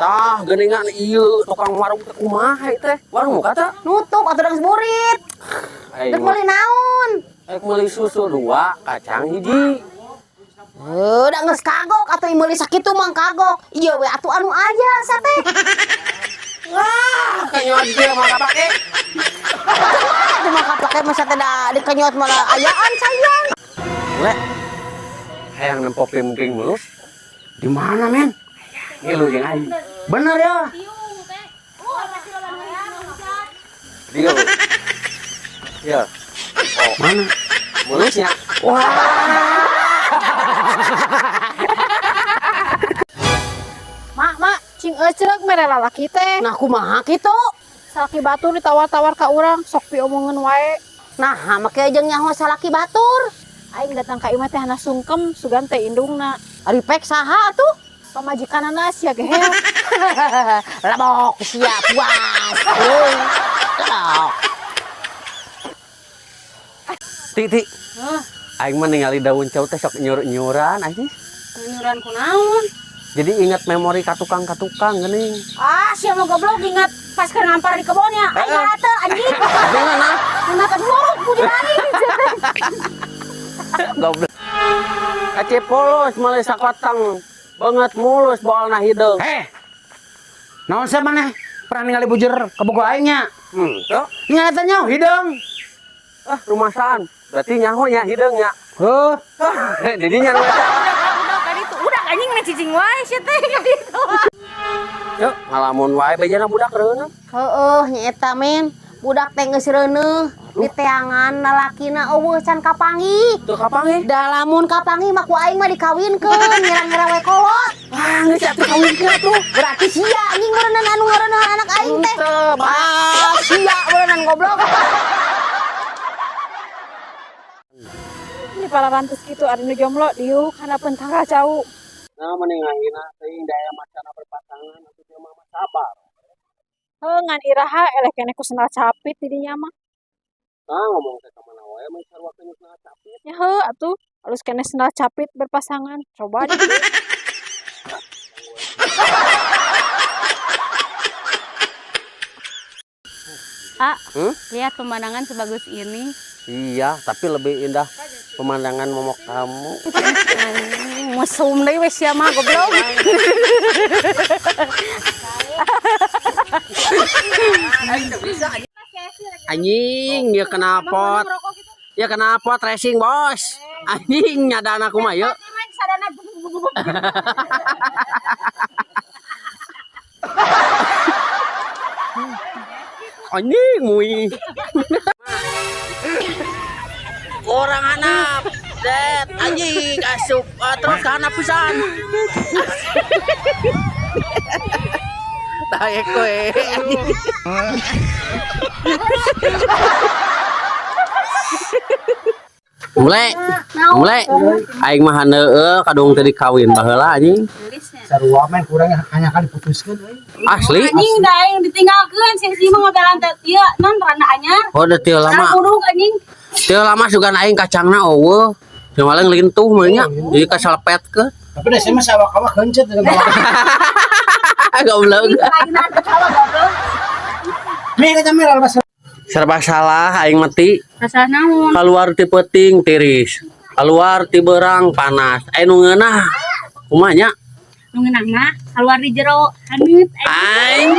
Tah, geuningan ieu tukang warung teh kumaha teh? Warung muka teh? Nutup atuh geus burit. Aing Dek meuli naon? Aing meuli susu 2, kacang hiji. Heuh, da geus kagok atuh meuli sakitu mah kagok. Ieu we atuh anu aya sate. Wah, kenyot dia mah kapake. Atuh mah kapake mah sate da dikenyot malah ayaan sayang. Le. Hayang nempo pingping mulus. Di mana, men? Ngilu jeung aing. Bener ya? Dia. Ya. Oh, Mana? mulusnya. Wah. Mak, mak, Cing eceuk mere lalaki teh. nah kumaha kitu? Salaki batur ditawar-tawar ka urang, sok piomongeun wae. Nah, make jeung nyaho salaki batur. Aing datang ka imah teh hana sungkem, sugan teh indungna. Ari pek saha atuh? Pamajikanana sia gehel. Lebok sia puas. Lebok. Ti, ti. Aing mah ningali daun cau teh sok nyur-nyuran anjing. Nyuran kunaon? Jadi ingat memori ka tukang-katukang geuning. Ah, sia mah goblok ingat pas keur ngampar di kebonnya. Aing teu anjing. Gimana? Kenapa nurut ku di aing? Goblok. Kace polos meuli sakoteng. Banget mulus bolna hideung. Heh. Naon sih maneh? Pernah ningali bujur kabogoh aing nya? Tuh. Ningali teh nyaho hideung. Ah, rumasan. Berarti nyaho nya hideung nya. Heuh. Jadi nya nu eta. Udah kan itu. Udah anjing mah cicing wae sia teh ka ditu. Yuk, ngalamun wae bejana budak reuneuh. Heueuh nya eta men. Budak teh geus reuneuh di teangan lalakina eueuh can kapanggih. Tuh kapanggih? Da lamun kapanggih mah ku aing mah dikawinkeun ngira-ngira we kolot. Ah, geus atuh kawinkeun atuh. Berarti sia anjing meureunan anu ngareuneuhan anak aing teh. Henteu, Ah, sia meureunan goblok. Ini para rantus kitu ari nu jomblo diuk kana tangga cau. Nah, mending ayeuna teuing daya macana berpasangan atuh teu mah sabar. Heuh, ngan iraha eleh keneh ku sendal capit di dinya mah. Nah, ngomong teh ka mana wae mah sarua keneh sendal capit. Ya heuh atuh, alus keneh sendal capit berpasangan. Coba di dieu. Ah, Hmm? lihat pemandangan sebagus ini. Iya, tapi lebih indah pemandangan momok kamu. Mesum deui we sia mah goblok. Anjing, ya kenapot. Ya kenapot racing, Bos. Anjing nyadana kumaha yeuh. Anjing mui. Orang hanap. Det, anjing asup terus ke hanap pisan. Taek kowe. Mulai, mulai. Aing mah haneueuh kadung teu dikawin baheula anjing. Sarua men kurang hanya kali diputuskeun euy. Asli. Anjing da aing ditinggalkeun si si mah ngabelan teh ieu non rana anyar. Oh, da teu lama. Buruk anjing. Teu lama sugan aing kacangna eueuh. Teu maling lintuh mah nya. Jadi kasalepetkeun. Tapi da sia mah sawak-awak heuncet da bawa. Goblok. Lainan ketawa goblok. Meh ka jamir almas. Serba salah aing mati. Masalah naon? Keluar ti peuting tiris. Keluar ti beurang panas. Aya nu ngeunah. Kumaha nya? Nu ngeunah mah keluar di jero haneut. Aing.